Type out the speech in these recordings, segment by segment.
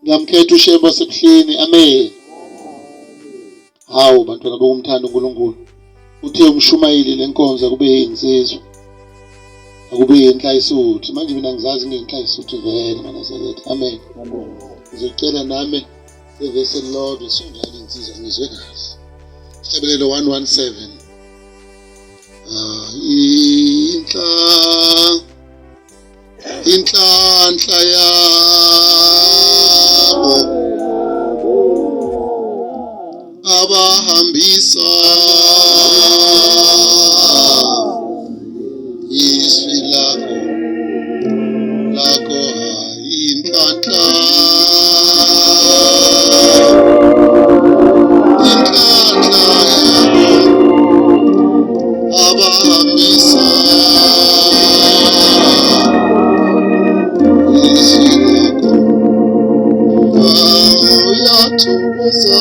Ngiyamkhetha uShembe waseBuhleni. Amen. Hawu bantwana bokumthanda uNkulunkulu. Uthe umshumayeli lenkonzo akube yinsizwa. Akube yinhlayisuthi. Manje mina ngizazi ngiyinhlayisuthi vele maNazaretha. Amen. Ngizocela nami ivesi elilodwa sinjalo insizwa ngizwe kahle. Sihlabelelo 117. Ah, inhla inhlanhla yabo abahambisa izwi lakho lakho inhlanhla inhlanhla yabo abahambisa izwi lakho uyathokoza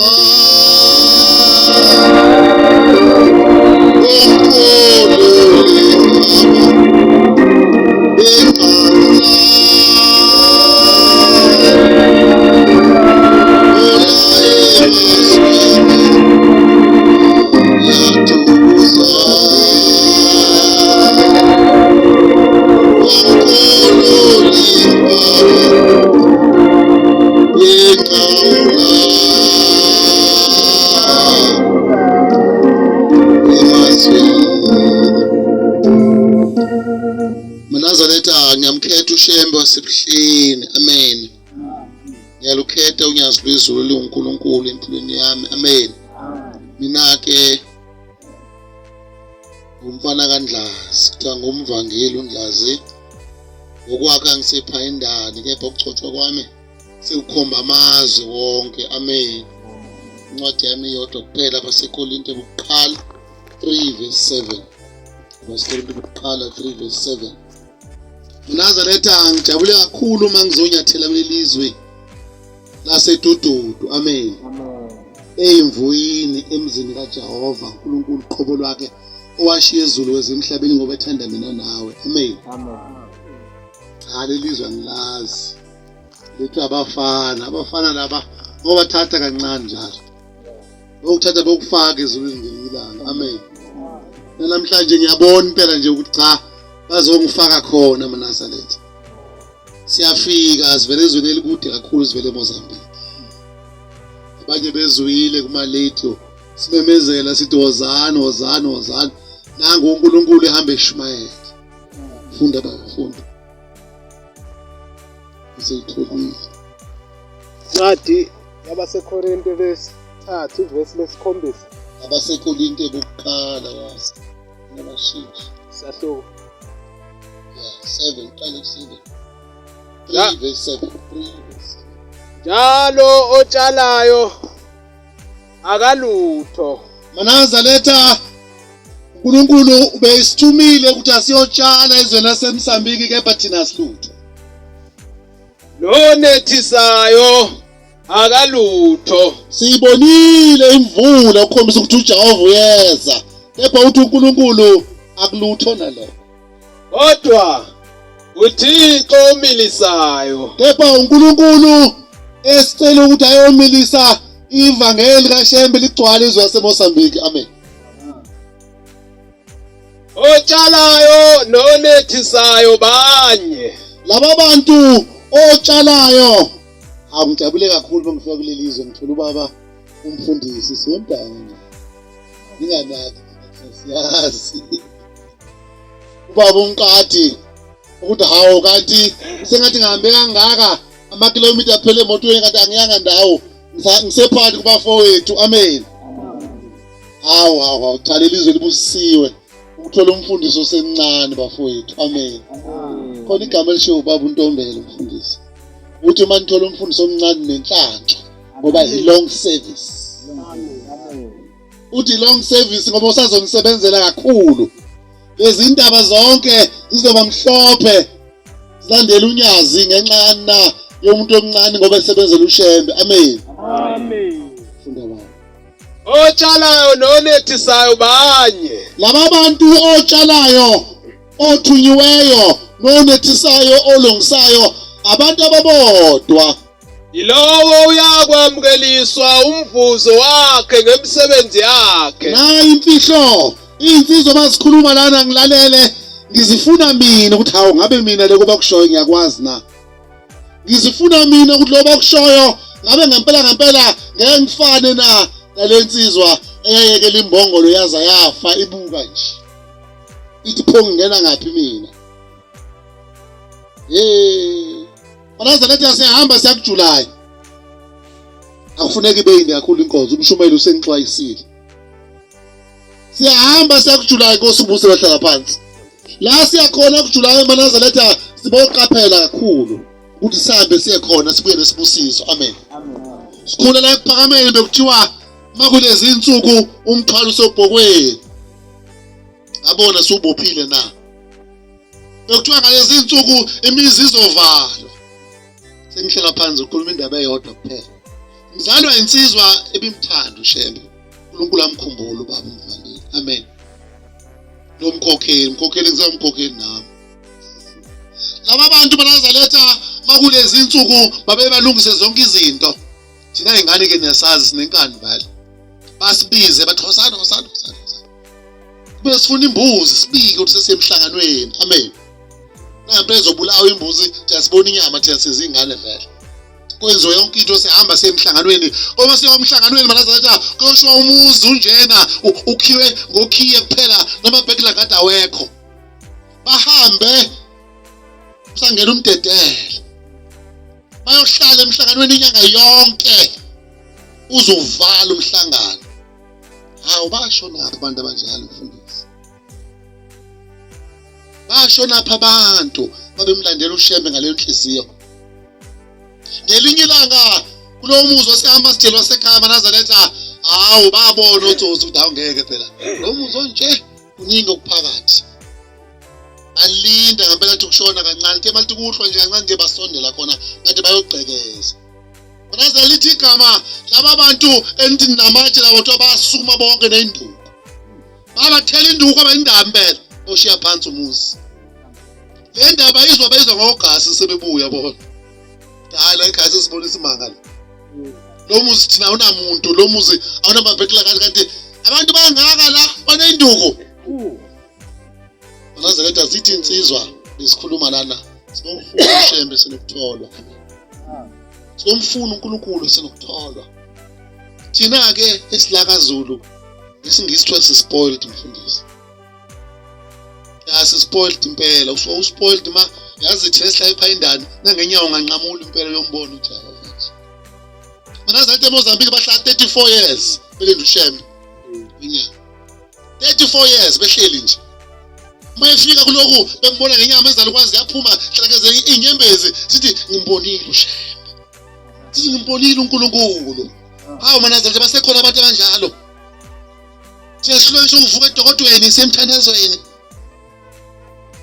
Manazaretha ngiyamkhetha uShembe waseBuhleni. Amen. Ngiyalukhetha unyazi lwezulu liwuNkulunkulu empilweni yami. Amen. Mina ke ngumfana kaNdlazi, kuthiwa ngumvangeli uNdlazi. Ngokwakha ngisephayindani kepha ukugcotshwa kwami sekukhomba amazwe wonke. Amen. Incwadi yami iyodwa kuphela abaseKorinte bokuqala 3 verse 7. AbaseKorinte bokuqala 3 verse 7. Mnazaretha ngijabule kakhulu uma ngizonyathela kuleli zwe laseDududu. Amen. Eyimvuyini emzini kaJehova uNkulunkulu qobo lwakhe owashiya ezulu weza emhlabeni ngoba ethanda mina nawe. Amen. Amen. Cha leli zwe angilazi. Lethu abafana, abafana laba ngobathatha kancane njalo. Bokuthatha bokufaka ezulwini ngelinye ilanga. Amen. Namhlanje ngiyabona impela nje ukuthi cha bazongifaka khona maNazaretha. Siyafika sivele ezweni elikude kakhulu sivele eMozambique. Abanye bezwile kuma-radio simemezela sithi wozani wozani wozani nangu uNkulunkulu ehamba eshumayela. Funda baba funda. Useyitholile. Incwadi yabaseKorinte lesithathu ivesi lesikhombisa. AbaseKorinte bokuqala yazi. Nabashintsha. Sahluko. Yeah, 7 qala ku-7. 3 verse 7. 3 verse 7. Njalo otshalayo akalutho. Manazaretha uNkulunkulu ubesithumile ukuthi asiyotshala ezweni laseMsambiki kepha thina silutho. Nonethisayo akalutho. Siyibonile imvula ukukhombisa ukuthi uJehova uyeza kepha uthi uNkulunkulu akulutho nalokho. Kodwa uThixo omilisayo. Kepha uNkulunkulu esicela ukuthi ayomilisa ivangeli kaShembe ligcwale izwe laseMozambique. Amen. Otshalayo nonethisayo banye. Laba bantu otshalayo hawu ngijabule kakhulu uma ngifika kuleli zwe ngithola ubaba umfundisi siwontanga nje ninganaki siyazi ubaba umqadi ukuthi hawu kanti sengathi ngihambe kangaka amakhilomitha aphele emotweni kanti angiyanga ndawo ngisephakathi kubafowethu amen hawu hawu hawu cha leli zwe libusisiwe ukuthola umfundisi osemncane bafowethu amen khona igama elishiwo ubaba untombela umfundisi uthi uma nithola umfundisi omncane nenhlanhla ngoba i-long service uthi long service ngoba usazonisebenzela kakhulu lezi ndaba zonke zizoba mhlophe zilandela unyazi ngenxa yani na yomuntu omncane ngoba esebenzela uShembe amen amen funda baba otshalayo nonethisayo banye laba bantu otshalayo othunyiweyo nonethisayo olungisayo abantu ababodwa. Yilowo uyakwamukeliswa umvuzo wakhe ngemisebenzi yakhe. Nayi imfihlo, iy'nsizwa bazikhuluma lana ngilalele ngizifuna mina ukuthi hawu ngabe mina lokho bakushoyo ngiyakwazi na. Ngizifuna mina ukuthi lokho bakushoyo ngabe ngempela ngempela ngeke ngifane na nale nsizwa eyayekela imbongolo yaza yafa ibuka nje. Ithi pho ngingena ngaphi mina? Hey. Manazaretha siyahamba siyakujulayo. Akufuneki ibe yinde kakhulu inkonzo, umshumayeli usengixwayisile. Siyahamba siyakujulayo inkosi ubuse bahlala phansi. La siyakhona kujulayo manazaretha siboqaphela kakhulu ukuthi sihambe siye khona sibuye nesibusiso. Amen. Sikhula la ekuphakameni bekuthiwa makulezi insuku umthwalo usobhokweni. Abona siwubophile na? Bekuthiwa ngalezi zinsuku imizi izovalwa. Sengihlela phansi ukhuluma indaba eyodwa kuphela. Ngizalwa insizwa ebimthanda uShembe. uNkulunkulu amkhumbule ubaba umvangeli. Amen. Lo mkhokheli, mkhokheli ngisawumkhokheli nami. Laba bantu banazaletha makulezi insuku babe balungise zonke izinto. Thina ingane ke niyasazi sinenkani vale. Basibize bathi hosana hosana hosana. Kube sifuna imbuzi sibike ukuthi sesiye emhlanganweni. Amen. Nampe ezobulawa imbuzi thina sibona inyama thina sizingane vele. Kwenziwe yonke into sihamba siye emhlanganweni. Uma siya emhlanganweni manazaretha kuyoshiwa umuzi unjena ukhiwe ngokhiye kuphela noma bhekila kade awekho. Bahambe usangena umdedele. Bayohlala emhlanganweni inyanga yonke. Uzovala umhlangano. Hawu bashonaphi abantu abanjalo mfundisi? Bashonaphi abantu babemlandela uShembe ngaleyo nhliziyo? Ngelinye ilanga kulowo muzi waseAmasdale wasekhaya maNazaretha, hawu babona otsotsi ukuthi hawu ngeke phela lo muzi onje kuningi okuphakathi. Balinda ngempela ukuthi kushona kancane, ke malithi kuhlwa nje kancane nje basondela khona ngathi bayogqekeza. Manaze lithi igama laba bantu enithi namatshe labo kuthiwa basukuma bonke ney'nduku. Babathela induku kwaba indaba impela oshiya phansi umuzi. Le ndaba izwa bayizwa ngogasi sebebuya bona. Hayi la ekhaya sesibona isimanga la. Lo muzi thina awunamuntu, lo muzi awunamabhekela kanti kanti abantu bangaka la baney'nduku. Manazaretha zithi insizwa besikhuluma lana sinomfuna uShembe sinokutholwa. Sinomfuna uNkulunkulu sinokutholwa. Thina ke esila kaZulu ngesingisi kuthiwa si-spoiled mfundisi. Ya si-spoiled impela, usuke u-spoiled ma yazi thina esihlala ephayindane nangenyawo nganqamula impela yombono uthi hayi mfethu. Manazaretha eMozambique bahlala 34 years belinde uShembe. Inyanga. 34 years behleli nje uma efika kuloku bembona ngenyama ezalukwazi yaphuma hlakeze inyembezi sithi ngimbonile uShembe sithi ngimbonile uNkulunkulu hawu manazaretha basekhona abantu abanjalo siyahluleka ngisho ukuvuka edokodweni sisemthandazweni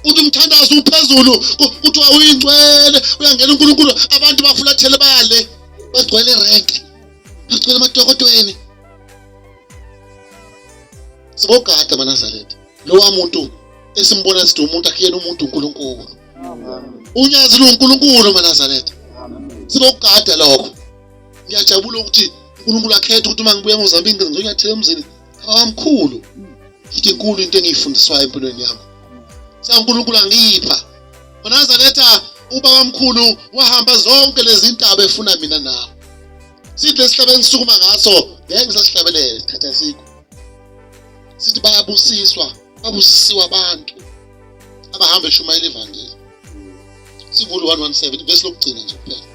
uthi umthandazo uphezulu kuthiwa uyingcwele uyangena uNkulunkulu abantu bafulathele bayale bagcwele renke bagcwele emadokodweni sibogada manazaretha lowa muntu esimbona sithi umuntu akuyena umuntu uNkulunkulu unyazi luNkulunkulu manazaretha sibogada lokho ngiyajabula ukuthi uNkulunkulu akhethe ukuthi uma ngibuya eMozambique ngizonyathela emzini abamkhulu futhi inkulu into engiyifundiswayo empilweni yami sa uNkulunkulu angipha manazaretha ubaba mkhulu wahamba zonke lezi ntaba efuna mina nawe sithi lesihlaba engisukuma ngaso ngeke ngisasihlabelele isikhathi asikho sithi bayabusiswa babusisiwe abantu abahamba eshumayela ivangeli sivule 117 ivesi lokugcina nje kuphela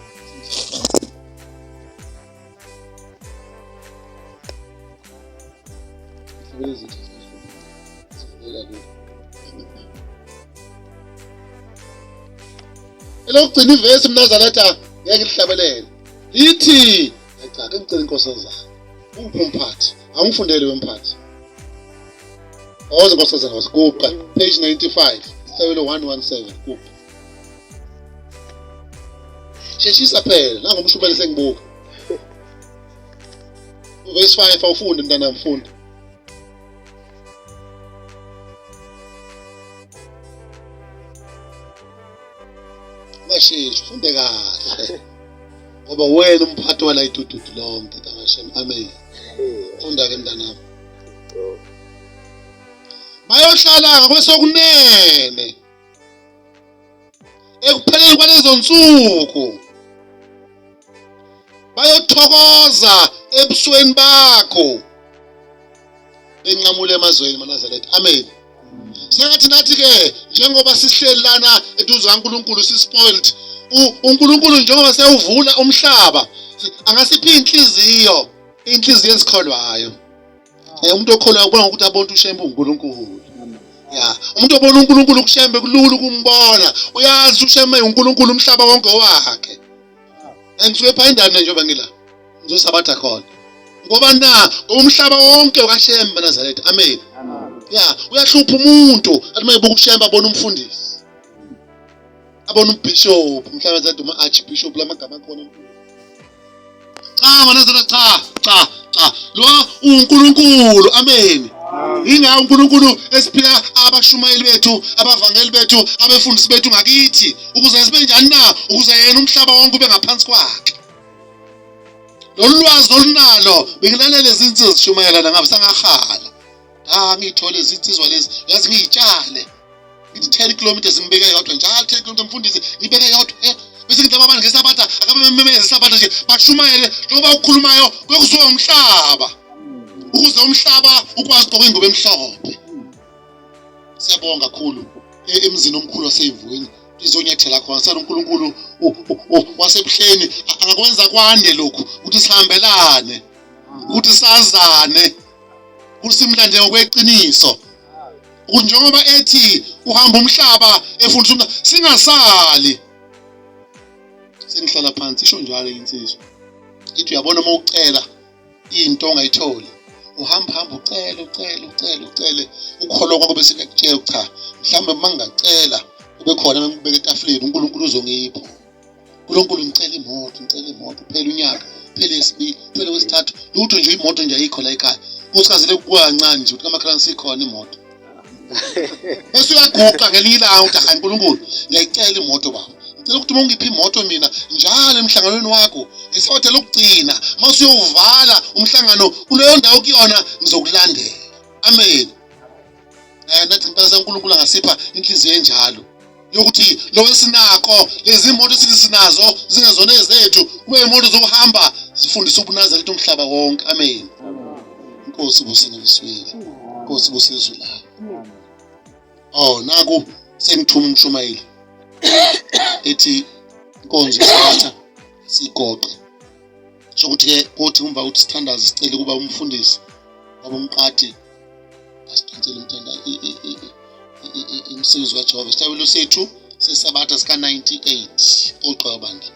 Elokugcina ivesi mnazaretha ngeke lihlabelele lithi cha ke ngicela inkosazana uphi umphathi angifundele wemphathi awoze nkosazana wasiguqa page 95 sihlabelo 117 guqa sheshisa phela nangomshubele sengibuka uvesi 5 awufunde mntanami funda Ungasheshi ufunde kahle. Ngoba wena umphathi wala idududu lonke kaHashem. Amen. Funda ke mntanami. Bayohlala ngakwesokunene ekupheleni kwalezo nsuku bayothokoza ebusweni bakho benqamule emazweni maNazaretha. Amen. Sengathi nathi ke njengoba sihleli lana eduze kaNkulunkulu si-spoiled uNkulunkulu njengoba sewuvula umhlaba angasiphi inhliziyo inhliziyo esikholwayo. Umuntu okholwayo ubona ukuthi abona uShembe uNkulunkulu. Ya, umuntu obona uNkulunkulu kuShembe kulula ukumbona. Uyazi uShembe uNkulunkulu umhlaba wonke owakhe. Ngisuke phayindana njengoba ngila. Ngizosabatha khona. Ngoba na umhlaba wonke okaShembe Nazaretha. Amen. Ya, uyahlupha umuntu athi mayebuka uShembe abona umfundisi. Abona umbishop, mhlawumbe zathi uma archbishop lamagama akhona. Cha Manazaretha cha cha cha. Lo uNkulunkulu. Amen. Ingawo uNkulunkulu esiphila abashumayeli bethu, abavangeli bethu, abefundisi bethu ngakithi ukuze sibe njani na? Ukuze yena umhlaba wonke ube ngaphansi kwakhe. Lolu lwazi olunalo bengilalele izinsizwa zishumayela ngabe sangahala. Ah ngiyithole izinsizwa lezi, yazi ngiyitshale. Ngithi 10 kilometers ngibeke yodwa njalo 10 kilometers mfundisi ngibeke yodwa eh bese ngithi abantu ngesabatha akabe mememeza isabatha nje bashumayele njengoba ukhulumayo kuyokusuka umhlaba ukuze umhlaba ukwazi ukugqoka ingubo emhlophe. Siyabonga kakhulu emzini omkhulu waseyivweni izonyathela khona sala uNkulunkulu wasebuhleni angakwenza kwande lokhu ukuthi sihambelane ukuthi sazane ukuthi simlande ngokweqiniso ukuthi njengoba ethi uhamba umhlaba efundisa umhlaba singasali sengihlala phansi isho njalo insizwa ithi uyabona uma ucela into ongayitholi uhamba hamba ucele ucele ucele ucele ukukholwa kwakho bese kuyakutshela cha mhlawumbe uma ngingacela ube khona ngikubeka etafuleni uNkulunkulu uzongipha uNkulunkulu ngicela imoto ngicela imoto phela unyaka phela esibili phela wesithathu lutho nje imoto nje ayikho la ekhaya kusikazile kubuka kancane nje ukuthi kamakhelwane sikhona imoto bese uyaguqa ngelinye ilanga uthi hayi uNkulunkulu ngiyayicela imoto baba ngicela ukuthi uma ungiphi imoto mina njalo emhlanganweni wakho ngesawothe lokugcina uma usuyowuvala umhlangano kuleyo ndawo kuyona ngizokulandela. Amen. Nathi impela uNkulunkulu angasipha inhliziyo enjalo yokuthi lo esinako lezi moto esithi sinazo zingezona ezethu kube imoto zokuhamba zifundisa ubuNazaretha umhlaba wonke. Amen. Inkosi ibusiswe. Inkosi ibusiswe la. Oh naku sengithuma umshumayeli ethi inkonzo isabatha sigoqe sokuthi ke kothi umva uthi sithandaze sicele kuba umfundisi waba umqadi asidonsele umthanda umsebenzi kaJehova. Isihlabelo sethu sesabatha sika 98 oqoqa bandla.